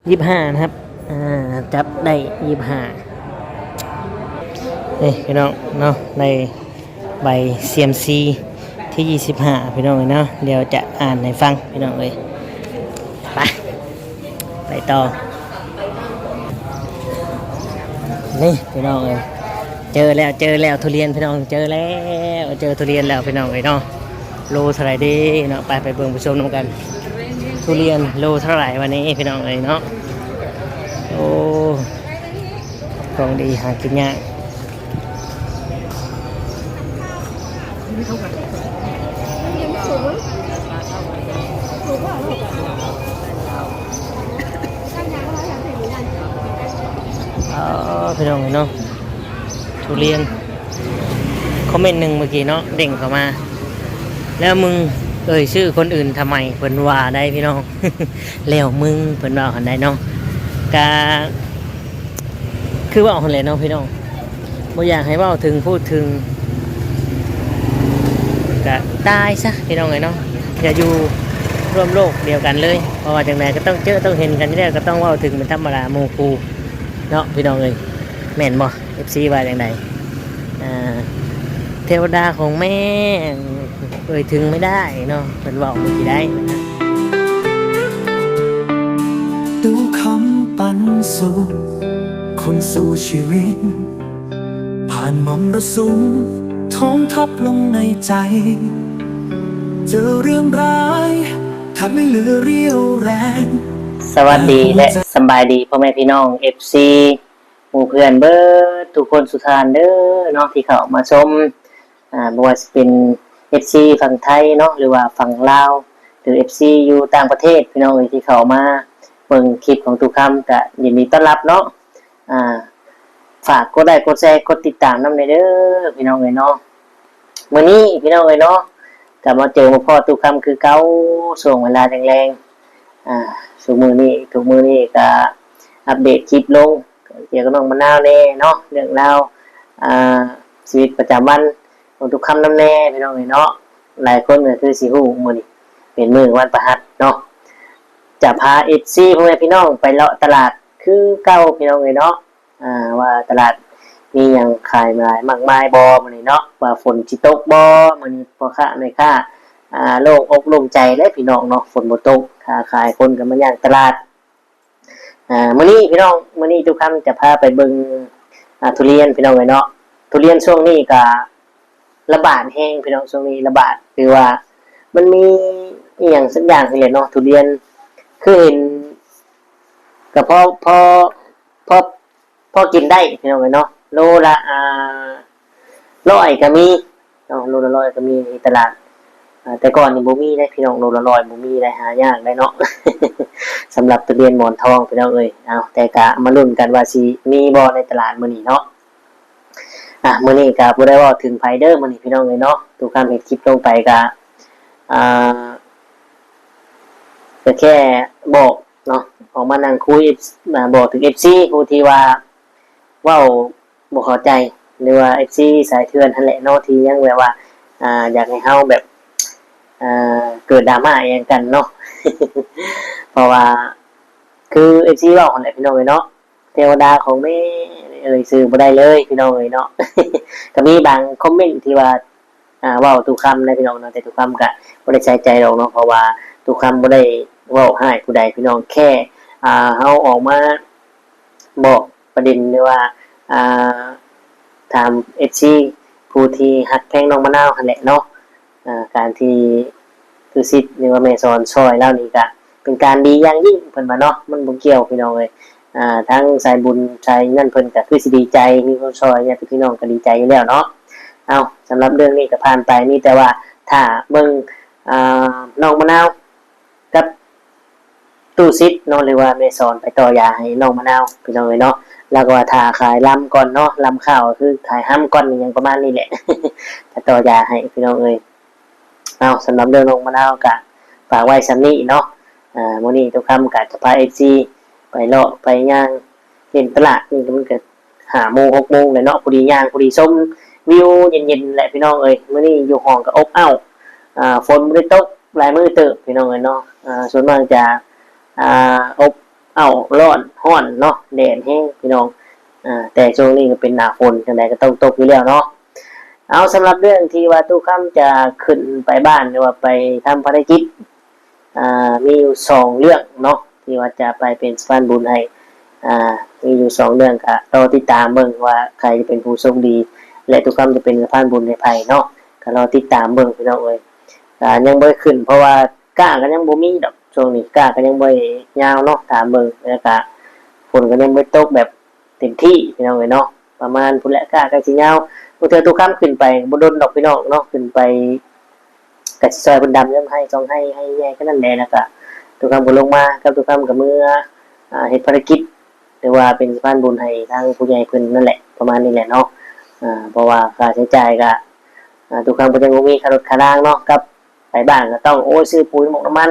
ຍີ່ບຫ້ານະຄັບ ອ່າ ຈັບໄດ້ຍີ່ບຫ້າ ນີ້ພີ່ນ້ອງເນາະ ໄດ້ໃບເຊຍມຊີທີຍີ່ບຫ້າ ພີ່ນ້ອງເອີຍເນາະ. ດຽວຈະອ່ານໃຫ້ຟັງພີ່ນ້ອງເອີຍ. ໄປ ໄປຕໍ່ ນີ້ພີ່ນ້ອງເອີຍ ເຈີແລ້ວ ເຈີແລ້ວ ທຸລຽນພີ່ນ້ອງ ເຈີແລ້ວ ເຈີທຸລຽນແລ້ວພີ່ນ້ອງເອີຍເນາະ. ໂລເທົ່າໃດເດເນາະ ໄປ ໄປເບິ່ງໄປຊົມນຳກັນ ທຸລຽນໂລເທົ່າໃດວັນນີ້ພີ່ນ້ອງເອີຍເນາະ. ໂອ້ ຂອງດີຫາກິນຍາກ. ເອີ ພີ່ນ້ອງເອີຍເນາະ ທຸລຽນ ຄອມເມັນໜຶ່ງເມື່ອກີ້ເນາະ ເດ້ງເຂົ້າມາ ແລ້ວມຶງເອີ່ຍຊື່ຄົນອື່ນທຳໄມ ເພິ່ນວ່າໄດ໋ພີ່ນ້ອງ. ແລ້ວມຶງ ເພິ່ນເວົ້າຫັ້ນໄດ໋ເນາະ. ກະຄືເວົ້າຫັ້ນແຫຼະເນາະພີ່ນ້ອງ ບໍ່ຢາກໃຫ້ເວົ້າເຖິງ ພູດເຖິງ ກະຕາຍຊະພີ່ນ້ອງເອີຍເນາະ ຢ່າຢູ່ຮ່ວມໂລກດຽວກັນເລີຍ. ເພາະວ່າຈັ່ງໃດກໍຕ້ອງເຈີຕ້ອງເຫັນກັນຢູ່ແລ້ວ ກໍຕ້ອງເວົ້າເຖິງເປັນທຳມະດາ ໝູ່ຄູ່ເນາະ ພີ່ນ້ອງເອີຍ ແມ່ນບໍ່? ເອັຟຊີວ່າຈັ່ງໃດ? ອ່າ ເທວະດາຂອງແມ່ ເອີ່ຍເຖິງໄມ່ໄດ້ເນາະ ເພິ່ນເວົ້າເມື່ອກີ້ໄດ໋. ຕູ້ຄຳປັນສຸກຄົນສູ້ຊີວິດ ຜ່ານມໍລະສຸມ ທ້ອງທັບລົງໃນໃຈ ເຈີເລື່ອງຮ້າຍ ຖ້າໄມ່ເຫຼືອຣຽວແຮງ. ສະຫວັດດີ ແລະ ສະບາຍດີພໍ່ແມ່ພີ່ນ້ອງ ເອັຟຊີ ໝູ່ເພື່ອນເບິດທຸກຄົນສູ່ທ່ານເດີເນາະ ທີ່ເຂົ້າມາຊົມ ອ່າ ບໍ່ວ່າຊິເປັນເອັຟຊີຝັ່ງໄທເນາະ ຫຼືວ່າຝັ່ງລາວ ຫຼືເອັຟຊີຢູ່ຕ່າງປະເທດ ພີ່ນ້ອງເອີຍ ທີ່ເຂົ້າມາເບິ່ງຄລິບຂອງຕູ້ຄຳ ກະຍິນດີຕ້ອນຮັບເນາະ. ອ່າ ຝາກກົດໄລກົດແຊ ກົດຕິດຕາມນຳແດ່ເດີ ພີ່ນ້ອງເອີຍເນາະ. ມື້ນີ້ພີ່ນ້ອງເອີຍເນາະ ກະມາເຈີມາພໍ້ຕູ້ຄຳຄືເກົ່າ ຊ່ວງເວລາແລງໆ ອ່າ ຊຸມມື້ນີ້ ທຸກມື້ນີ້ກະອັບເດດຄລິບລົງ ກ່ຽວກັບນ້ອງມະນາວແດ່ເນາະ ເລື່ອງລາວ ອ່າ ຊີວິດປະຈຳວັນຂອງຕູ້ຄຳນຳແດ່ ພີ່ນ້ອງເອີຍເນາະ. ຫຼາຍຄົນກໍຄືຊິຮູ້ ມື້ນີ້ເປັນມື້ວັນພະຫັດເນາະ ຈະພາເອັຟຊີ ພໍ່ແມ່ພີ່ນ້ອງໄປເລາະຕະຫຼາດຄືເກົ່າ ພີ່ນ້ອງເອີຍເນາະ ອ່າ ວ່າຕະຫຼາດມີຫຍັງຂາຍຫຼາຍມາກມາຍບໍ່ມື້ນີ້ເນາະ ວ່າຝົນຊິຕົກບໍ່ມື້ນີ້ ພໍ່ຄ້າແມ່ຄ້າ ອ່າ ໂລ່ງອົກໂລ່ງໃຈແຫຼະພີ່ນ້ອງເນາະ ຝົນບໍ່ຕົກ ຄ້າຂາຍຄົນກໍມາຍ່າງຕະຫຼາດ. ອ່າ ມື້ນີ້ພີ່ນ້ອງ ມື້ນີ້ຕູ້ຄຳຈະພາໄປເບິ່ງ ອ່າ ທຸລຽນ ພີ່ນ້ອງເອີຍເນາະ. ທຸລຽນຊ່ວງນີ້ກະລະບາດແຮງພີ່ນ້ອງ ຊ່ວງນີ້ລະບາດ ຄືວ່າມັນມີອີ່ຫຍັງສັກຢ່າງນີ້ແຫຼະເນາະ ທຸລຽນ ຄືເຫັນກະພໍ ພໍ ພໍ ພໍກິນໄດ້ພີ່ນ້ອງເອີຍເນາະ ໂລລະ ອ່າ ຮ້ອຍກະມີ ເນາະ ໂລລະຮ້ອຍກໍມີໃນຕະຫຼາດ. ອ່າ ແຕ່ກ່ອນນີ້ບໍ່ມີເດ້ພີ່ນ້ອງ ໂລລະຮ້ອຍບໍ່ມີເດ້ ຫາຍາກເດ້ເນາະ ສຳລັບທຸລຽນໝອນທອງພີ່ນ້ອງເອີຍ. ເອົາ ແຕ່ກະມາລຸ້ນກັນວ່າຊິມີບໍ່ໃນຕະຫຼາດມື້ນີ້ເນາະ. ອ່າ ມື້ນີ້ກະບໍ່ໄດ້ເວົ້າເຖິງໃຜເດີ ມື້ນີ້ພີ່ນ້ອງເອີຍເນາະ ຕູ້ຄຳເຮັດຄລິບລົງໄປກະ ອ່າ ກະແຄ່ບອກເນາະ ອອກມານັ່ງຄຸຍ ບອກເຖິງເອັຟຊີຜູ້ທີ່ວ່າເວົ້າ ບໍ່ເຂົ້າໃຈ ຫຼືວ່າເອັຟຊີສາຍເຖື່ອນຫັ້ນແຫຼະເນາະ ທີ່ຍັງແບບວ່າ ອ່າ ຢາກໃຫ້ເຮົາແບບ ອ່າ ເກີດດຣາມາອີ່ຫຍັງກັນເນາະ ເພາະວ່າຄືເອັຟຊີເວົ້າຫັ້ນແຫຼະພີ່ນ້ອງເອີຍເນາະ ເທວະດາຂອງແມ່ ເອີ່ຍຊື່ບໍ່ໄດ້ເລີຍພີ່ນ້ອງເອີຍເນາະ. ກໍມີບາງຄອມເມັນທີ່ວ່າ ອ່າ ເວົ້າຕູ້ຄຳນະພີ່ນ້ອງເນາະ ແຕ່ຕູ້ຄຳກະບໍ່ໄດ້ໃສ່ໃຈດອກເນາະ ເພາະວ່າຕູ້ຄຳບໍ່ໄດ້ເວົ້າຮ້າຍຜູ້ໃດພີ່ນ້ອງ ແຄ່ ອ່າ ເຮົາອອກມາ ບອກປະເດັນ ຫຼືວ່າ ອ່າ ຖາມເອັຟຊີຜູ້ທີ່ຮັກແພງນ້ອງມະນາວຫັ້ນແຫຼະເນາະ ອ່າ ການທີ່ຄືສິດ ຫຼືວ່າແມ່ສອນຊ່ອຍລາວນີ້ກະເປັນການດີຢ່າງຍິ່ງ ເພິ່ນວ່າເນາະ ມັນບໍ່ກ່ຽວພີ່ນ້ອງເອີຍ. ອ່າ ທາງສາຍບຸນສາຍນັ້ນເພິ່ນກະຄືຊິດີໃຈ ມີຄົນຊ່ອຍ ຍາດຕິພີ່ນ້ອງກະດີໃຈຢູ່ແລ້ວເນາະ. ເອົາ ສຳລັບເລື່ອງນີ້ກະຜ່ານໄປ ມີແຕ່ວ່າຖ້າເບິ່ງ ອ່າ ນ້ອງມະນາວ ກັບຕູ້ສິດເນາະ ຫຼືວ່າແມ່ສອນໄປຕໍ່ຢາໃຫ້ນ້ອງມະນາວພີ່ນ້ອງເອີຍເນາະ. ລາວກໍວ່າຖ້າຂາຍລຳກ່ອນເນາະ ລຳຂ້າວກໍຄືຂາຍຮຳກ່ອນ ອີ່ຫຍັງປະມານນີ້ແຫຼະ ຈະຕໍ່ຢາໃຫ້ພີ່ນ້ອງເອີຍ. ເອົາ ສຳລັບເລື່ອງນ້ອງມະນາວກະຝາກໄວ້ສ່ຳນີ້ເນາະ. ອ່າ ມື້ນີ້ຕູ້ຄຳກະຈະພາເອັຟຊີໄປເລາະໄປຍ່າງຫຼິ້ນຕະຫຼາດ ນີ້ມັນກະ ຫ້າໂມງ ຫົກໂມງແລ້ວເນາະ ພໍດີຍ່າງ ພໍດີຊົມວິວເຢັນໆແຫຼະພີ່ນ້ອງເອີຍ. ມື້ນີ້ຢູ່ຫ້ອງກໍອົບອ້າວ ອ່າ ຝົນບໍ່ໄດ້ຕົກຫຼາຍມື້ເຕີບພີ່ນ້ອງເອີຍເນາະ. ອ່າ ສ່ວນມາກຈະ ອ່າ ອົບ ອ້າວ ຮ້ອນ ຮ້ອນເນາະ ແດດແຮງພີ່ນ້ອງ. ອາ ແຕ່ຊ່ວງນີ້ກໍເປັນໜ້າຝົນ ຈັ່ງໃດກໍຕ້ອງຕົກຢູ່ແລ້ວເນາະ. ເອົາ ສຳລັບເລື່ອງທີ່ວ່າຕູ້ຄຳຈະຂຶ້ນໄປບ້ານ ຫຼືວ່າໄປທຳພາລະກິດ ອ່າ ມີຢູ່ສອງເລື່ອງເນາະ ທີ່ວ່າຈະໄປເປັນສະພານບຸນໃຫ້ ອ່າ ມີຢູ່ສອງເລື່ອງ ກະລໍຕິດຕາມເບິ່ງວ່າໃຜຈະເປັນຜູ້ໂຊກດີ ແລະ ຕູ້ຄຳຈະເປັນສະພານບຸນໃຫ້ໃຜເນາະ. ກະລໍຕິດຕາມເບິ່ງພີ່ນ້ອງເອີຍ. ກະຍັງບໍ່ໄດ້ຂຶ້ນ ເພາະວ່າກ້າກໍຍັງບໍ່ມີດອກ ຊ່ວງນີ້ກ້າກໍຍັງບໍ່ໄດ້ຍາວເນາະ. ຖາມເບິ່ງ ແລ້ວກະຝົນກໍຍັງບໍ່ໄດ້ຕົກແບບເຕັມທີ່ພີ່ນ້ອງເອີຍເນາະ. ປະມານພຸ້ນແຫຼະ ກ້າໃກ້ຊິຍາວ. ບາງເທື່ອຕູ້ຄຳຂຶ້ນໄປບໍ່ດົນດອກພີ່ນ້ອງເນາະ ຂຶ້ນໄປ ກະຊິຊ່ອຍເພິ່ນດຳຍາມໄຮ່ສອງໄຮ່ ໄຮ່ໃຫຍ່ແຄ່ນັ້ນແຫຼະ. ແລ້ວກະຕູ້ຄຳກໍລົງມາກັບຕູ້ຄຳກໍເມືອ ອ່າ ເຮັດພາລະກິດ ຫຼືວ່າເປັນສະພານບຸນໃຫ້ທາງຜູ້ໃຫຍ່ເພິ່ນນັ້ນແຫຼະ ປະມານນີ້ແຫຼະເນາະ. ເພາະວ່າຄ່າໃຊ້ຈ່າຍກະ ຕູ້ຄຳກໍຍັງບໍ່ມີຄ່າລົດຄ່າລາເນາະ ກັບໄປບ້ານກໍຕ້ອງ ໂອ້ຍ ຊື້ປຸ໋ຍໝົກນ້ຳມັນ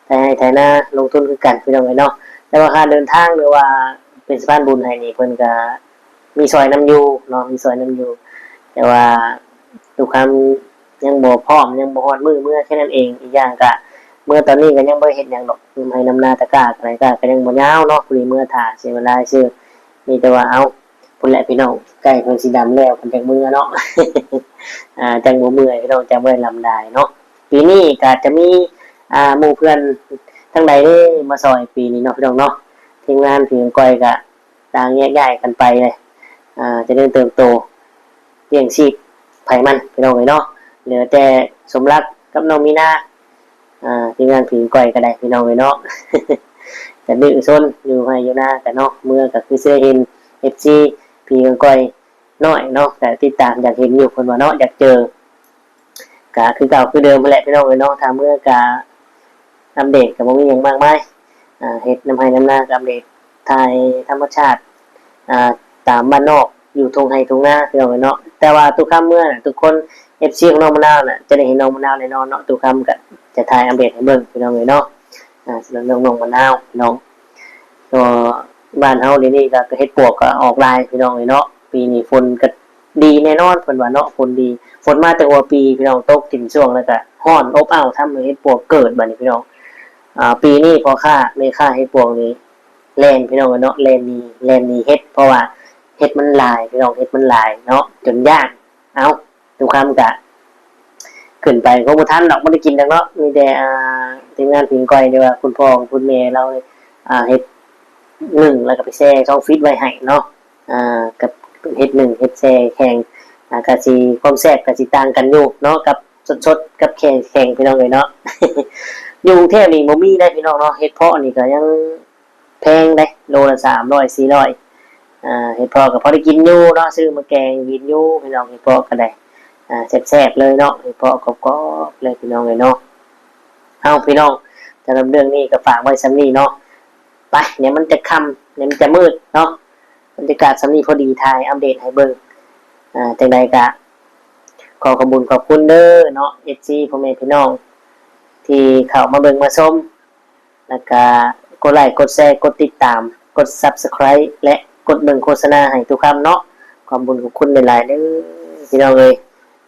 ໄຖໄຮ່ໄຖນາ ລົງທຶນຄືກັນພີ່ນ້ອງເອີຍເນາະ. ແຕ່ວ່າຄ່າເດີນທາງ ຫຼືວ່າເປັນສະພານບຸນໃຫ້ນີ້ ເພິ່ນກະ ມີຊ່ອຍນຳຢູ່ເນາະ ມີຊ່ອຍນຳຢູ່ ແຕ່ວ່າຕູ້ຄຳຍັງບໍ່ພ້ອມ ຍັງບໍ່ຮອດມື້ເມືອແຄ່ນັ້ນເອງ. ອີກຢ່າງກະເມືອຕອນນີ້ກໍຍັງບໍ່ໄດ້ເຮັດຫຍັງດອກ ນຳໄຮ່ນຳນາ ຕະກ້າກໍໄດ້ ກ້າກໍຍັງບໍ່ຍາວເນາະ. ຜູ້ນີ້ເມືອຖ້າເສຍເວລາຊື່ ມີແຕ່ວ່າ ເອົາ ພຸ້ນແຫຼະພີ່ນ້ອງ ໃກ້ເພິ່ນຊິດຳແລ້ວ ເພິ່ນຈັ່ງເມືອເນາະ. ອ່າ ຈັ່ງບໍ່ເມື່ອຍພີ່ນ້ອງ ຈັ່ງບໍ່ໄດ້ລຳລາຍເນາະ. ປີນີ້ກໍອາດຈະມີ ອ່າ ໝູ່ເພື່ອນທາງໃດເດ້ມາຊ່ອຍປີນີ້ເນາະ ພີ່ນ້ອງເນາະ. ທີມງານຜີກອງກ່ອຍກໍ ຕ່າງແຍກຍ້າຍກັນໄປເລີຍ ອ່າ ຈະເລີນເຕີບໂຕ ລ້ຽງຊີບໃຜມັນ ພີ່ນ້ອງເອີຍເນາະ. ເຫຼືອແຕ່ສົມລັກກັບນ້ອງມີນາ ອ່າ ທີມງານຜີກອງກ່ອຍກໍໄດ້ ພີ່ນ້ອງເອີຍເນາະ. ກະດື້ຊົນຢູ່ໄຮ່ຢູ່ນາກະເນາະ ເມືອກໍຄືຊິໄດ້ເຫັນ ເອັຟຊີ ຜີກອງກ່ອຍນ້ອຍເນາະ ກະຕິດຕາມ ຢາກເຫັນຢູ່ ເພິ່ນວ່າເນາະ ຢາກເຈີ. ກະຄືເກົ່າຄືເດີມຫັ້ນແຫຼະ ພີ່ນ້ອງເອີຍເນາະ. ຖ້າເມືອກະອັບເດດ ກະບໍ່ມີຫຍັງມາກມາຍ ອ່າ ເຮັດນຳໄຮ່ນຳນາ ກະອັບເດດ ຖ່າຍທຳມະຊາດ ອ່າ ຕາມບ້ານນອກ ຢູ່ທົ່ງໄຮ່ທົ່ງນາ ພີ່ນ້ອງເອີຍເນາະ. ແຕ່ວ່າຕູ້ຄຳເມືອນະ ທຸກຄົນ ເອັຟຊີ ຂອງນ້ອງມະນາວນະ ຈະໄດ້ເຫັນນ້ອງມະນາວແນ່ນອນເນາະ. ຕູ້ຄຳກະຈະຖ່າຍອັບເດດໃຫ້ເບິ່ງ ພີ່ນ້ອງເອີຍເນາະ. ອ່າ ສຳລັບເລື່ອງນ້ອງມະນາວເນາະ ກໍບ້ານເຮົາດຽວນີ້ກໍເຫັດປວກກໍອອກຫຼາຍ ພີ່ນ້ອງເອີຍເນາະ. ປີນີ້ຝົນກໍດີແນ່ນອນ ເພິ່ນວ່າເນາະ ຝົນດີ. ຝົນມາແຕ່ຫົວປີ ພີ່ນ້ອງ ຕົກຖິ້ມຊ່ວງ ແລ້ວກໍຮ້ອນອົບອ້າວ ທຳໃຫ້ເຫັດປວກເກີດບາດນີ້ ພີ່ນ້ອງ. ອ່າ ປີນີ້ພໍ່ຄ້າແມ່ຄ້າເຫັດປວກນີ້ແລ່ນ ພີ່ນ້ອງເອີຍເນາະ ແລ່ນໜີ ແລ່ນໜີເຫັດ ເພາະວ່າເຫັດມັນຫຼາຍ ພີ່ນ້ອງ ເຫັດມັນຫຼາຍເນາະ ຈົນຢ້ານ. ເອົ້າ ຕູ້ຄຳກະຂຶ້ນໄປຄົງບໍ່ທັນດອກ ບໍ່ໄດ້ກິນດອກເນາະ. ມີແຕ່ ອ່າ ທີມງານຜີກອງກ່ອຍ ຫຼືວ່າຄຸນພໍ່ຄຸນແມ່ລາວ ອ່າ ເຮັດໜຶ້ງ ແລ້ວກໍໄປແຊ່ຊ່ອງຟຣີດໄວ້ໃຫ້ເນາະ. ອ່າ ກັບເຮັດໜຶ້ງ ເຮັດແຊ່ແຂງ ອ່າ ກະຊິ ຄວາມແຊບກະຊິຕ່າງກັນຢູ່ເນາະ ກັບສົດໆ ກັບແຊ່ແຂງ ພີ່ນ້ອງເອີຍເນາະ. ຢູ່ກຸງເທບນີ້ບໍ່ມີເດ້ ພີ່ນ້ອງເນາະ ເຫັດເຜາະນີ້ກໍຍັງ ແພງເດ້ ໂລລະສາມຮ້ອຍສີ່ຮ້ອຍ. ອ່າ ເຫັດເຜາະກໍພໍໄດ້ກິນຢູ່ເນາະ ຊື້ມາແກງກິນຢູ່ ພີ່ນ້ອງ. ເຫັດເຜາະກໍໄດ້ ອ່າ ແຊບໆເລີຍເນາະ ເຫັດເຜາະກອບໆເລີຍ ພີ່ນ້ອງເອີຍເນາະ. ເອົ້າ ພີ່ນ້ອງ ສຳລັບເລື່ອງນີ້ກໍຝາກໄວ້ສ່ຳນີ້ເນາະ. ໄປ ດຽວມັນຈະຄ່ຳ ດຽວມັນຈະມືດເນາະ. ບັນຍາກາດສ່ຳນີ້ພໍດີ ຖ່າຍອັບເດດໃຫ້ເບິ່ງ. ອ່າ ຈັ່ງໃດກໍຂໍຂອບບຸນຂອບຄຸນເດີເນາະ ເອັຟຊີ ພໍ່ແມ່ພີ່ນ້ອງ ທີ່ເຂົ້າມາເບິ່ງມາຊົມ ແລ້ວກະກົດໄລ ກົດແຊ ກົດຕິດຕາມ ກົດຊັບສະໄຄຣບ໌ ແລະ ກົດເບິ່ງໂຄສະນາໃຫ້ຕູ້ຄຳເນາະ. ຂອບບຸນຂອບຄຸນຫຼາຍໆເດີພີ່ນ້ອງເອີຍ.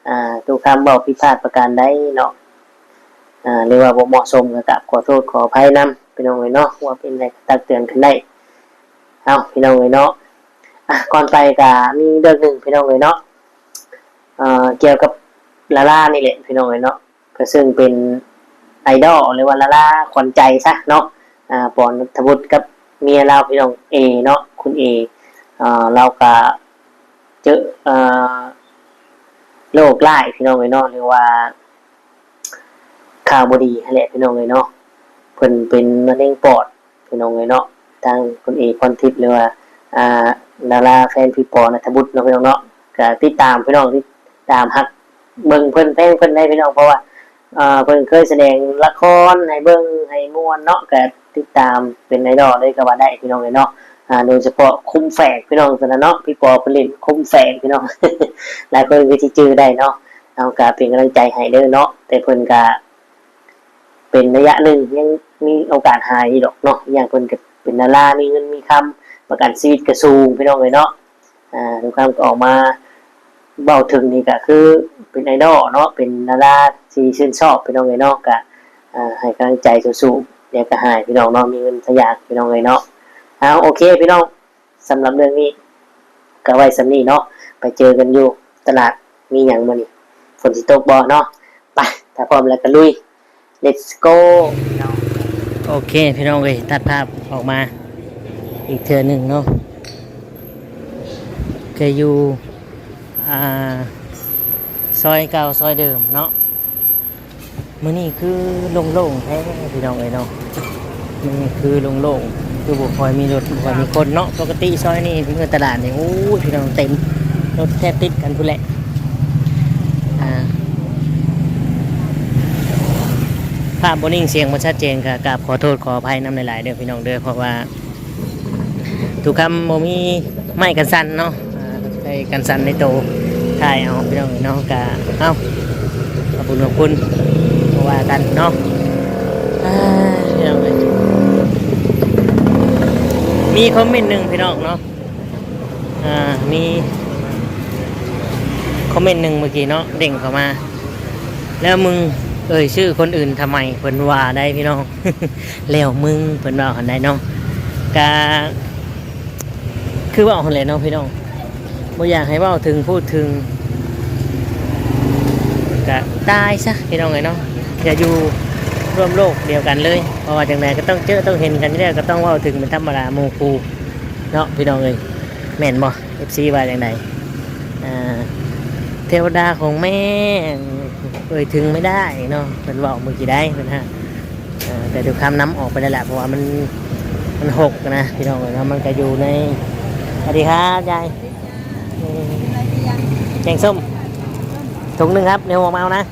ອ່າ ຕູ້ຄຳເວົ້າຜິດພາດປະການໃດເນາະ ອ່າ ຫຼືວ່າບໍ່ເໝາະສົມ ກໍກາບຂໍໂທດຂໍອະໄພນຳ ພີ່ນ້ອງເອີຍເນາະ. ວ່າເປັນໃດກໍຕັກເຕືອນກັນໄດ້. ເອົ້າ ພີ່ນ້ອງເອີຍເນາະ ອ່າ ກ່ອນໄປກໍມີເລື່ອງໜຶ່ງ ພີ່ນ້ອງເອີຍເນາະ ອ່າ ກ່ຽວກັບດາລານີ້ແຫຼະ ພີ່ນ້ອງເອີຍເນາະ. ກໍເຊິ່ງເປັນໄອດອລ ຫຼືວ່າດາລາຂວັນໃຈຊະເນາະ ອ່າ ປອ ນັດທະວຸດ ກັບເມຍລາວ ພີ່ນ້ອງ ເອເນາະ ຄຸນເອ. ອ່າ ລາວກະເຈີ ອ່າ ໂລກຮ້າຍ ພີ່ນ້ອງເອີຍເນາະ ຫຼືວ່າຂ່າວບໍ່ດີຫັ້ນແຫຼະ ພີ່ນ້ອງເອີຍເນາະ. ເພິ່ນເປັນມະເຮັງປອດ ພີ່ນ້ອງເອີຍເນາະ. ທາງຄຸນເອ ພອນທິບ ຫຼືວ່າ ອ່າ ດາລາແຟນພີ່ ປອ ນັດທະວຸດ ເນາະ ພີ່ນ້ອງເນາະ ກະຕິດຕາມ ພີ່ນ້ອງ ຕິດຕາມຮັກເບິ່ງເພິ່ນ ແພງເພິ່ນໄດ໋ ພີ່ນ້ອງ. ເພາະວ່າ ອ່າ ເພິ່ນເຄີຍສະແດງລະຄອນໃຫ້ເບິ່ງໃຫ້ມ່ວນເນາະ ກະຕິດຕາມເປັນໄອດອລເລີຍກໍວ່າໄດ້ ພີ່ນ້ອງເອີຍເນາະ. ອ່າ ໂດຍສະເພາະຄຸມແຝກ ພີ່ນ້ອງ ຊັ້ນນະເນາະ ພີ່ ປອ ເພິ່ນຫຼິ້ນຄຸມແຝກ ພີ່ນ້ອງ ຫຼາຍຄົນກໍຊິຈື່ໄດ້ເນາະ. ເຮົາກະເປັນກຳລັງໃຈໃຫ້ເດີເນາະ ແຕ່ເພິ່ນກະ ເປັນໄລຍະໜຶ່ງ ຍັງມີໂອກາດຫາຍຢູ່ດອກເນາະ. ອີກຢ່າງເພິ່ນກໍເປັນດາລາ ມີເງິນມີຄຳ ປະກັນຊີວິດກໍສູງ ພີ່ນ້ອງເອີຍເນາະ. ອ່າ ທຸກຄຳກໍອອກມາເວົ້າເຖິງນີ້ ກໍຄືເປັນໄອດອລເນາະ ເປັນດາລາທີ່ຊື່ນຊອບ ພີ່ນ້ອງເອີຍເນາະ. ກໍ ອ່າ ໃຫ້ກຳລັງໃຈສູ້ໆ ແລ້ວກໍຫາຍ ພີ່ນ້ອງເນາະ ມີເງິນສະຢ່າງ ພີ່ນ້ອງເອີຍເນາະ. ເອົາ ໂອເຄພີ່ນ້ອງ ສຳລັບເລື່ອງນີ້ກໍໄວ້ສ່ຳນີ້ເນາະ ໄປເຈີກັນຢູ່ຕະຫຼາດ. ມີຫຍັງມື້ນີ້ ຝົນຊິຕົກບໍ່ເນາະ? ໄປ ຖ້າພ້ອມແລ້ວກໍລຸຍ Let's go ພີ່ນ້ອງ. ໂອເຄພີ່ນ້ອງເອີຍ ຕັດພາບອອກມາອີກເທື່ອໜຶ່ງເນາະ ກໍຢູ່ ອ່າ ຊອຍເກົ່າ ຊອຍເດີມເນາະ. ມື້ນີ້ຄືໂລ່ງໆແທ້ພີ່ນ້ອງເອີຍເນາະ ມື້ນີ້ຄືໂລ່ງໆ ຄືບໍ່ຄ່ອຍມີລົດ ບໍ່ຄ່ອຍມີຄົນເນາະ. ປົກກະຕິຊອຍນີ້ ມື້ຕະຫຼາດນີ້ ໂອ້ຍ ພີ່ນ້ອງ ເຕັມ ລົດແທບຕິດກັນພຸ້ນແຫຼະ. ອ່າ ພາບບໍ່ນິ່ງ ສຽງບໍ່ຊັດເຈນ ກໍກາບຂໍໂທດຂໍອະໄພນຳຫຼາຍໆເດີພີ່ນ້ອງເດີ ເພາະວ່າ ຕຸຄຳບໍ່ມີໄມ້ກັນສັ່ນເນາະ ອ່າ ໃສ່ກັນສັ່ນໃນໂຕ ຖ່າຍເອົາພີ່ນ້ອງເນາະ. ກະ ເອົ້າ ຂອບຄຸນ ຂອບຄຸນ ບໍ່ວ່າກັນເນາະ. ອ່າ ພີ່ນ້ອງເອີຍ ມີຄອມເມັນໜຶ່ງພີ່ນ້ອງເນາະ ອ່າ ມີຄອມເມັນໜຶ່ງເມື່ອກີ້ເນາະ ເດ້ງເຂົ້າມາ ແລ້ວມຶງເອີ່ຍຊື່ຄົນອື່ນທຳໄມ ເພິ່ນວ່າໄດ໋ພີ່ນ້ອງ. ແລ້ວມຶງ ເພິ່ນເວົ້າຫັ້ນໄດ໋ເນາະ ກະຄືເວົ້າຫັ້ນແຫຼະເນາະພີ່ນ້ອງ ບໍ່ຢາກໃຫ້ເວົ້າເຖິງພູດເຖິງ ກະຕາຍຊະພີ່ນ້ອງເອີຍເນາະ ຢ່າຢູ່ຮ່ວມໂລກດຽວກັນເລີຍ ເພາະວ່າຈັ່ງໃດກໍຕ້ອງເຈີຕ້ອງເຫັນກັນຢູ່ແລ້ວ ກໍຕ້ອງເວົ້າເຖິງເປັນທຳມະດາໝູ່ຄູ່ເນາະ ພີ່ນ້ອງເອີຍ ແມ່ນບໍ່? ເອັຟຊີວ່າຈັ່ງໃດ? ອ່າ ເທວະດາຂອງແມ່ ເອີ່ຍເຖິງໄມ່ໄດ້ເນາະ ເພິ່ນເວົ້າມື້ກີ້ໄດ໋ ເພິ່ນຫາ ເອີ ແຕ່ຕຸຄຳນຳອອກໄປແລ້ວລະ ເພາະວ່າມັນ ມັນຫົກນະພີ່ນ້ອງເອີຍເນາະ ມັນກະຢູ່ໃນ ສະຫວັດດີຄັບຍາຍ ເອີ ແກງສົ້ມ ຖົງໜຶ່ງຄັບ ໃນຫົວມາເອົານະ.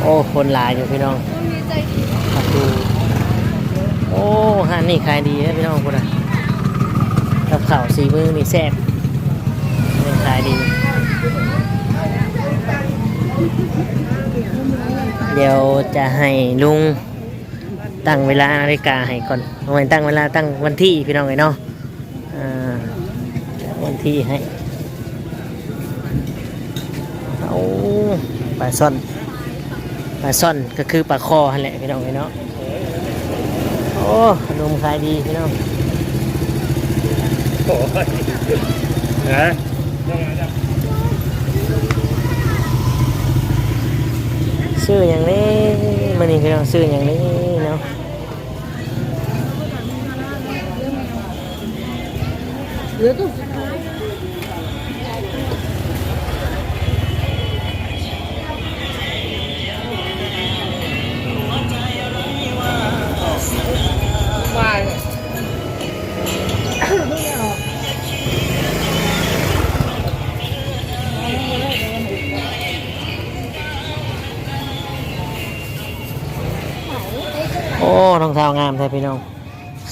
ໂອ້ ຄົນຫຼາຍຢູ່ພີ່ນ້ອງ ໂອ້ ຮ້ານນີ້ຂາຍດີເດ້ພີ່ນ້ອງ ພຸ້ນນະ ກັບເຂົ້າສີມືນີ້ແຊບ ຂາຍດີ. ດຽວຈະໃຫ້ລຸງຕັ້ງເວລານາລິກາໃຫ້ກ່ອນ ເອົາໄວ້ຕັ້ງເວລາ ຕັ້ງວັນທີພີ່ນ້ອງເອີຍເນາະ. ອ່າ ວັນທີໃຫ້ ເອົາ ປາຊ່ອນ ປາຊ່ອນກໍຄືປາຄໍ່ຫັ້ນແຫຼະພີ່ນ້ອງເອີຍເນາະ. ໂອ້ ຂະໜົມຂາຍດີພີ່ນ້ອງ ໂອ້ຍ ຮະ ຊື້ຫຍັງເດ້ມື້ນີ້ພີ່ນ້ອງ ຊື້ຫຍັງເດ້ເນາະ. ໂອ້ ລອງເທົ້າງາມແທ້ພີ່ນ້ອງ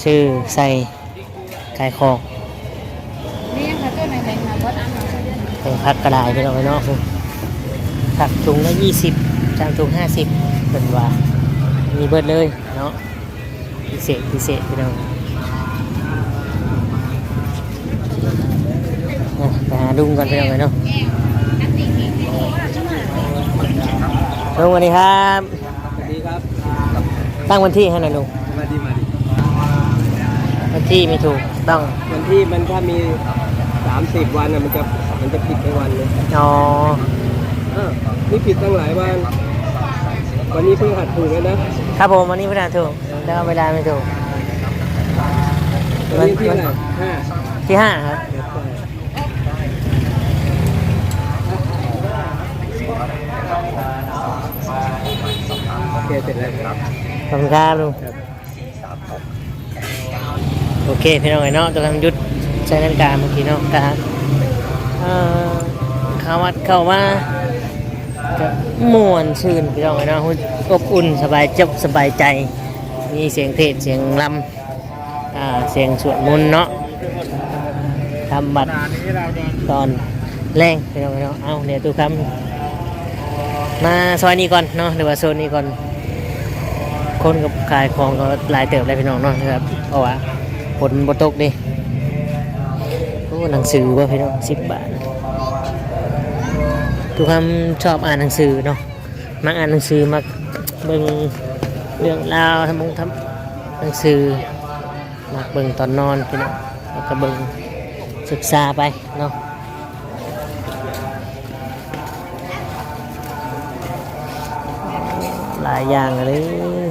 ຊື້ໃສ່ຂາຍຂອງ. ມີຫຍັງຄະ? ໂຕໃດໆ ມາເບິດອັນ ເອີ ຜັກກະຫຼາຍພີ່ນ້ອງເອີຍເນາະ ຜັກຖົງລະຊາວ ສາມຖົງຫ້າສິບ ເພິ່ນວ່າມີເບິດເລີຍເນາະ. ພິເສດ ພິເສດພີ່ນ້ອງ ອ່ະ ໄປຫາລຸງກ່ອນພີ່ນ້ອງເອີຍເນາະ. ລຸງ ສະຫວັດດີຄັບ. ສະຫວັດດີຄັບ. ຕັ້ງວັນທີໃຫ້ໜ່ອຍລຸງ. ມາດີ ມາດີ. ວັນທີໄມ່ຖືກຕ້ອງ. ວັນທີມັນ ຖ້າມີສາມສິບວັນນະ ມັນຈະ ມັນຈະຜິດໄປວັນໜຶ່ງ. ອໍ ເອີ ນີ້ຜິດຕັ້ງຫຼາຍວັນ. ວັນນີ້ພຶດຫັດຖືກແລ້ວນະ. ຄັບຜົມ ວັນນີ້ພຶດຫັດຖືກ. ແຕ່ວ່າເວລາໄມ່ຖືກ. ວັນທີເທົ່າໃດ? ຫ້າ ທີຫ້າຄັບ. ໂອເຄ ເສັດແລ້ວ. ຂອບຄຸນຄັບລຸງ. ໂອເຄພີ່ນ້ອງເອີຍເນາະ ຕອນນັ້ນຢຸດໃສ່ນາລິກາເມື່ອກີ້ເນາະ ກະ ເອີ ເຂົ້າວັດເຂົ້າວາ ກະມ່ວນຊື່ນພີ່ນ້ອງເອີຍເນາະ ອົບອຸ່ນ ສະບາຍຈິດສະບາຍໃຈ ມີສຽງເທດສຽງລຳ ອ່າ ສຽງສວດມົນເນາະ ທຳວັດຕອນແລງພີ່ນ້ອງເນາະ. ເອົາ ດຽວຕູ້ຄຳມາຊອຍນີ້ກ່ອນເນາະ ຫຼືວ່າໂຊນນີ້ກ່ອນ ຄົນກໍຂາຍຂອງກໍຫຼາຍເຕີບແລ້ວພີ່ນ້ອງເນາະ ເພາະວ່າຝົນບໍ່ຕົກເດ້. ໂອ້ ໜັງສືບໍ່ພີ່ນ້ອງ ສິບບາດ. ຕູ້ຄຳຊອບອ່ານໜັງສືເນາະ ມັກອ່ານໜັງສື ມັກເບິ່ງເລື່ອງລາວທຳມົງທຳ ໜັງສື ມັກເບິ່ງຕອນນອນພີ່ນ້ອງ ແລ້ວກໍເບິ່ງສຶກສາໄປເນາະ ຫຼາຍຢ່າງເລີຍ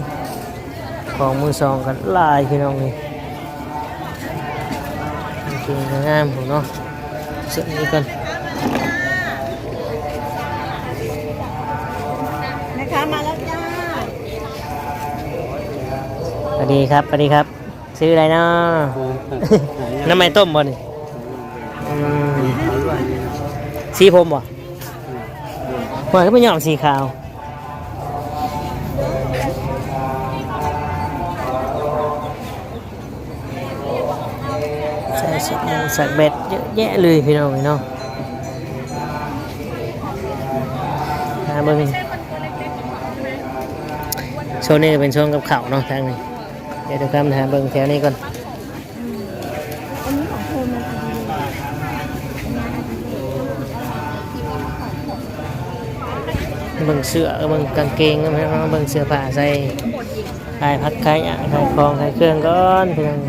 ຂອງມືສອງກໍຫຼາຍພີ່ນ້ອງເອີຍ ກາງເກງກໍງາມພຸ້ນເນາະ ເບິ່ງນີ້ກ່ອນ ແມ່ຄ້າມາແລ້ວຈ້າ ສະຫວັດດີຄັບ ສະຫວັດດີຄັບ ຊື້ໄດ້ເນາະ ນ້ຳໄມ້ຕົ້ມບໍ່ນີ້? ອືມ ສີຜົມບໍ່? ວ່າຄືໄປຍ້ອມສີຂາວ ໃສ່ສະໂມງສັກແບັດເຍອະແຍະເລີຍພີ່ນ້ອງເອີຍເນາະ ຫາເບິ່ງ ໂຊນນີ້ກໍເປັນໂຊນກັບເຂົ້າເນາະ ທາງນີ້ ດຽວເດີນທາງໄປຫາເບິ່ງແຖວນີ້ກ່ອນ ເບິ່ງເສື້ອ ເບິ່ງກາງເກງ ເບິ່ງເສື້ອຜ້າໃສ່ ຂາຍຜັກຂາຍຫຍັງ ຂາຍຂອງຂາຍເຄື່ອງກ່ອນພີ່ນ້ອງ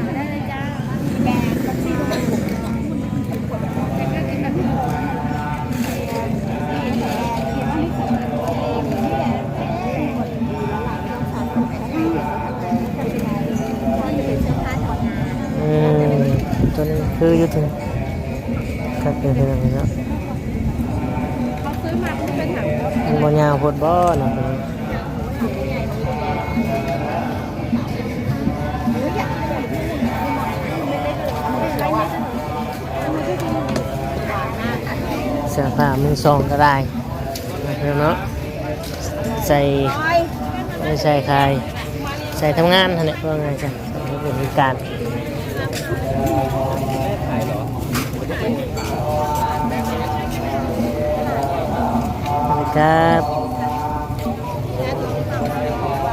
ອືມ ຕົວນີ້ຄືຢູ່ເທິງ ຄັກຢູ່ເທິງເນາະ ມັນບໍ່ຍາວໂພດບໍ່ເນາະ ຕົວນີ້ ເສື້ອຜ້າມືສອງກໍໄດ້ເນາະ ໃສ່ ໃສ່ຂາຍ ໃສ່ທຳງານຫັ້ນແຫຼະ ເວົ້າງ່າຍຊະ ເປັນການ ຄັບ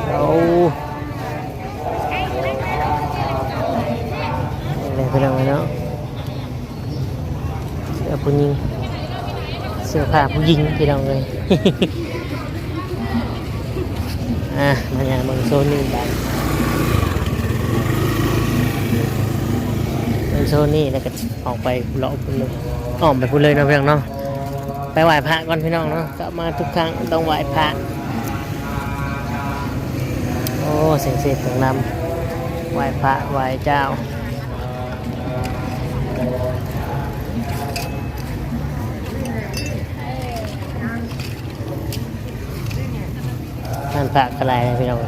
ໂອ້ ນີ້ແຫຼະພີ່ນ້ອງເອີຍເນາະ ເສື້ອຜູ້ຍິງ ເສື້ອຜ້າຜູ້ຍິງພີ່ນ້ອງເອີຍ ອ່າ ມາຍ່າງເບິ່ງໂຊນນີ້ບາດ ເບິ່ງໂຊນນີ້ ແລ້ວກໍອອກໄປເລາະພຸ້ນເລີຍ ອ້ອມໄປພຸ້ນເລີຍເນາະພີ່ນ້ອງເນາະ ໄປໄຫວ້ພະກ່ອນພີ່ນ້ອງເນາະ ກັບມາທຸກຄັ້ງຕ້ອງໄຫວ້ພະ ໂອ້ ສຽງເສດສຽງລຳ ໄຫວ້ພະໄຫວ້ເຈົ້າ ຮ້ານພະກໍຫຼາຍນະພີ່ນ້ອງ.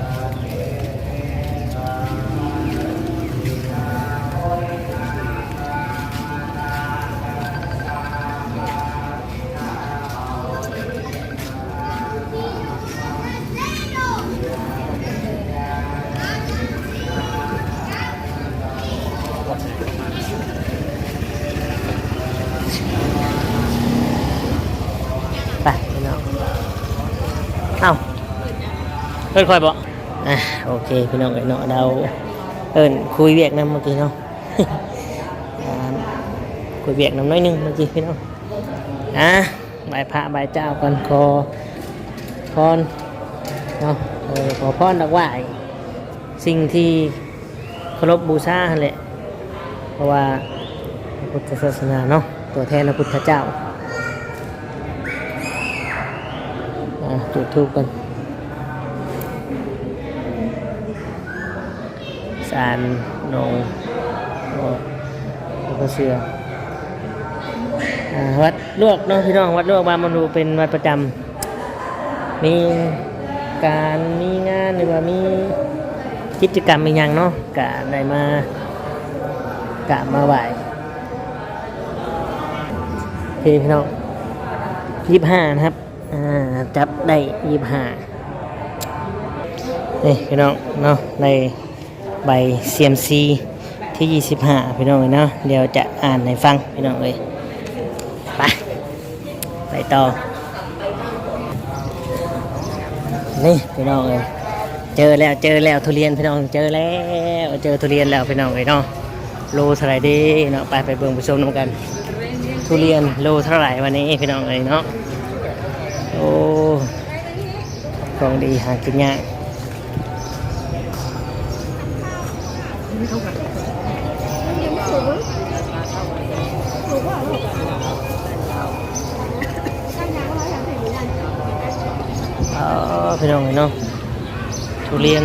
ໄປພີ່ນ້ອງ ເອົ້າ ເອີ້ນຂ້ອຍບໍ? ອ່າ ໂອເຄພີ່ນ້ອງເອີຍເນາະ ດາວເອີ້ນຄຸຍວຽກນຳເມື່ອກີ້ເນາະ ອ່າ ຄຸຍວຽກນຳໜ້ອຍໜຶ່ງເມື່ອກີ້ພີ່ນ້ອງ ອ່າ ໄຫວ້ພະໄຫວ້ເຈົ້າກ່ອນ ຂໍພອນເນາະ ເອີ ຂໍພອນດອກຫວ້າຍ ສິ່ງທີ່ເຄົາລົບບູຊາຫັ້ນແຫຼະ ເພາະວ່າພະພຸດທະສາສະໜາເນາະ ຕົວແທນພະພຸດທະເຈົ້າ ອ່າ ຈຸດທູບກ່ອນ. ສານໜອງ ບໍ່ ບໍ່ເຊື່ອ ອ່າ ວັດລວກເນາະພີ່ນ້ອງ ວັດລວກບ້ານມະນູ ເປັນວັດປະຈຳ ມີການມີງານ ຫຼືວ່າມີກິດຈະກຳອີ່ຫຍັງເນາະ ກະໄດ້ມາກາບມາໄຫວ້ ໂອເຄພີ່ນ້ອງ ຊາວຫ້ານະຄັບ ອ່າ ຈັບໄດ້ຊາວຫ້າ ນີ້ພີ່ນ້ອງເນາະ ໄດ້ໃບເຊຍມຊີທີຊາວຫ້າ ພີ່ນ້ອງເອີຍເນາະ ດຽວຈະອ່ານໃຫ້ຟັງພີ່ນ້ອງເອີຍ ໄປ ໄປຕໍ່ ນີ້ພີ່ນ້ອງເອີຍ ເຈີແລ້ວ ເຈີແລ້ວ ທຸລຽນພີ່ນ້ອງ ເຈີແລ້ວ ເຈີທຸລຽນແລ້ວພີ່ນ້ອງເອີຍເນາະ. ໂລເທົ່າໃດເດເນາະ ໄປ ໄປເບິ່ງໄປຊົມນຳກັນ ທຸລຽນໂລເທົ່າໃດວັນນີ້ພີ່ນ້ອງເອີຍເນາະ ໂອ້ ຂອງດີຫາກິນຍາກ ອໍ ພີ່ນ້ອງເອີຍເນາະ ທຸລຽນ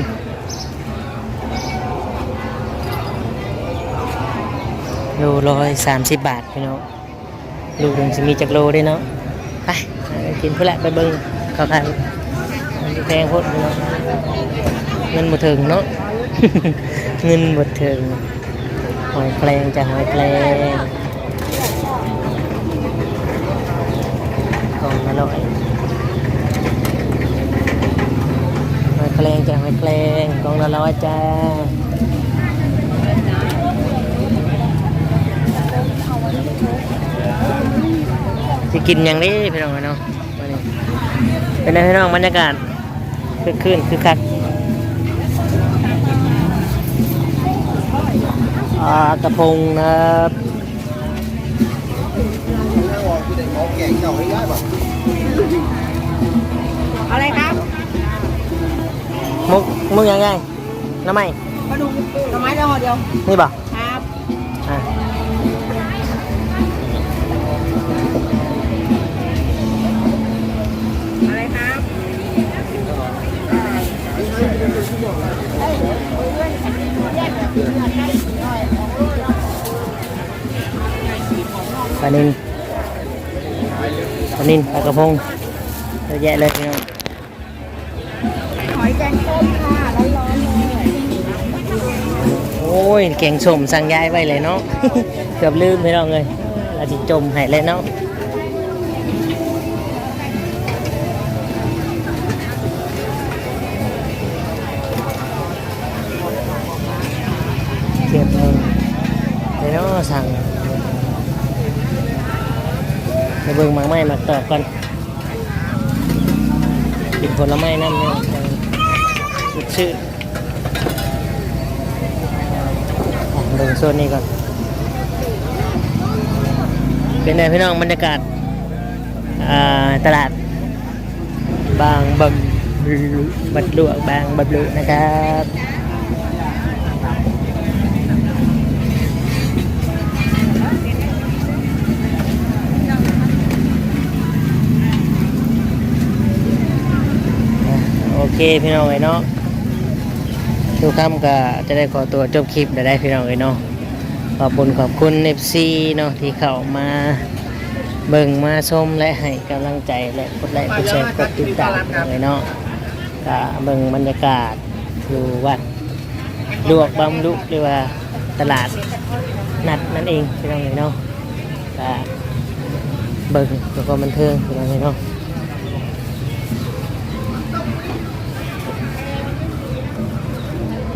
ໂລຮ້ອຍສາມສິບບາດ ພີ່ນ້ອງ. ລູກໜຶ່ງຊິມີຈັກໂລເດ້ເນາະ. ໄປ ໄປກິນພຸ້ນແຫຼະ ໄປເບິ່ງເຂົ້າຂາຍ. ມັນແພງໂພດເນາະ ເງິນບໍ່ເຖິງເນາະ ເງິນບໍ່ເຖິງ. ຫອຍແຄລງຈ້າ ຫອຍແຄລງ ກ່ອງລະຮ້ອຍ. ຫອຍແຄລງຈ້າ ຫອຍແຄລງ ກ່ອງລະຮ້ອຍຈ້າ. ຊິກິນຫຍັງເດ້ພີ່ນ້ອງເອີຍເນາະ ມື້ນີ້. ເປັນໃດພີ່ນ້ອງ ບັນຍາກາດຄຶກຄື້ນຄຶກຄັກ. ປາກະພົງນະ. ເອົາເລີຍຄັບ ໝົກ ໝົກຫຍັງຍາຍ? ໜໍ່ໄມ້ ປາດຸກ ໜໍ່ໄມ້ໄດ້ຫໍ່ດຽວ ນີ້ບໍ່? ຄັບ ອ່າ ເອົາເລີຍຄັບ. ປານິນ ປານິນ ປາກະພົງ ເຍອະແຍະເລີຍພີ່ນ້ອງ. ຫອຍແກງສົ້ມຄ່ະ ຮ້ອນໆເລີຍ. ໂອ້ຍ ແກງສົ້ມສັ່ງຍາຍໄວ້ແລ້ວເນາະ ເກືອບລືມພີ່ນ້ອງເອີຍ ລາວຊິຈົ່ມໃຫ້ແລ້ວເນາະ. ເກັບເງິນ ໄປເນາະ ສັ່ງ ໄປເບິ່ງໝາກໄມ້ໝາກຕອກກ່ອນ ກິນຜົນລະໄມ້ນຳເນາະ ສະດຊື່ນ. ອ່ະ ເບິ່ງໂຊນນີ້ກ່ອນ ເປັນໃດພີ່ນ້ອງ ບັນຍາກາດ ອ່າ ຕະຫຼາດ ບາງບັບລຸ ບັດລຸ ບາງບັບລຸນະຄັບ. ອ່ະ ໂອເຄພີ່ນ້ອງເອີຍເນາະ ທຸກຄຳກະຈະໄດ້ຂໍຕົວຈົບຄລິບແລ້ວໄດ໋ພີ່ນ້ອງເອີຍເນາະ. ຂອບບຸນຂອບຄຸນເອັຟຊີເນາະ ທີ່ເຂົ້າມາເບິ່ງມາຊົມ ແລະ ໃຫ້ກຳລັງໃຈ ແລະ ກົດໄລກ໌ ກົດແຊ ກົດຕິດຕາມເນາະ. ກະເບິ່ງບັນຍາກາດຢູ່ວັດຫຼວງບາງລຸ ຫຼືວ່າຕະຫຼາດນັດນັ້ນເອງພີ່ນ້ອງເອີຍເນາະ. ກະເບິ່ງເພື່ອຄວາມບັນເທີງພີ່ນ້ອງເອີຍເນາະ.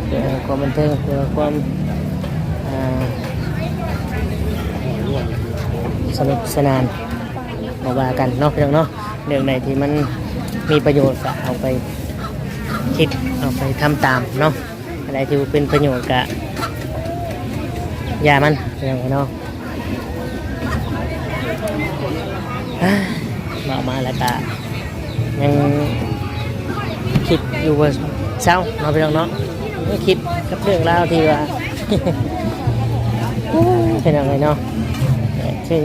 ເພື່ອຄວາມບັນເທີງ ເພື່ອຄວາມ ອ່າ ສະໜຸກສະໜານ ບໍ່ວ່າກັນເນາະພີ່ນ້ອງເນາະ. ເລື່ອງໃດທີ່ມັນມີປະໂຫຍດກະເອົາໄປຄິດ ເອົາໄປທຳຕາມເນາະ. ອັນໃດທີ່ບໍ່ເປັນປະໂຫຍດກະຢ່າມັນ ພີ່ນ້ອງເນາະ. ເວົ້າມາແລ້ວກະຍັງຄິດຢູ່ບໍ່ເຊົາເນາະ ພີ່ນ້ອງເນາະ. ຄິດກັບເລື່ອງລາວທີ່ວ່າ ພີ່ນ້ອງເອີຍເນາະ ເຊິ່ງ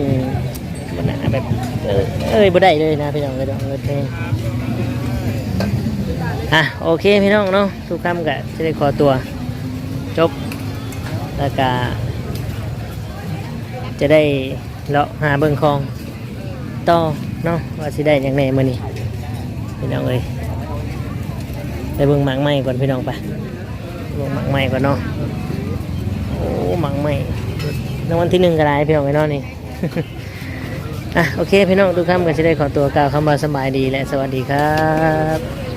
ມັນນະແບບ ເອີ ເອີຍບໍ່ໄດ້ເລີຍນະພີ່ນ້ອງເອີຍເນາະ. ອ່ະ ໂອເຄພີ່ນ້ອງເນາະ ທຸກຄຳກະຈະໄດ້ຂໍຕົວຈົບ ແລ້ວກະຈະໄດ້ເລາະຫາເບິ່ງຂອງຕໍ່ເນາະ ວ່າຊິໄດ້ຫຍັງແດ່ມື້ນີ້ພີ່ນ້ອງເອີຍ. ໄປເບິ່ງໝາກໄມ້ກ່ອນພີ່ນ້ອງ ໄປເບິ່ງໝາກໄມ້ກ່ອນເນາະ. ໂອ້ ໝາກໄມ້ ລາງວັນທີໜຶ່ງກະໄດ້ພີ່ນ້ອງເອີຍເນາະນີ້. ອ່ະ ໂອເຄ ພີ່ນ້ອງ ທຸກຄຳກໍຊິໄດ້ຂໍຕົວກ່າວຄຳວ່າສະບາຍດີ ແລະ ສະຫວັດດີຄັບ.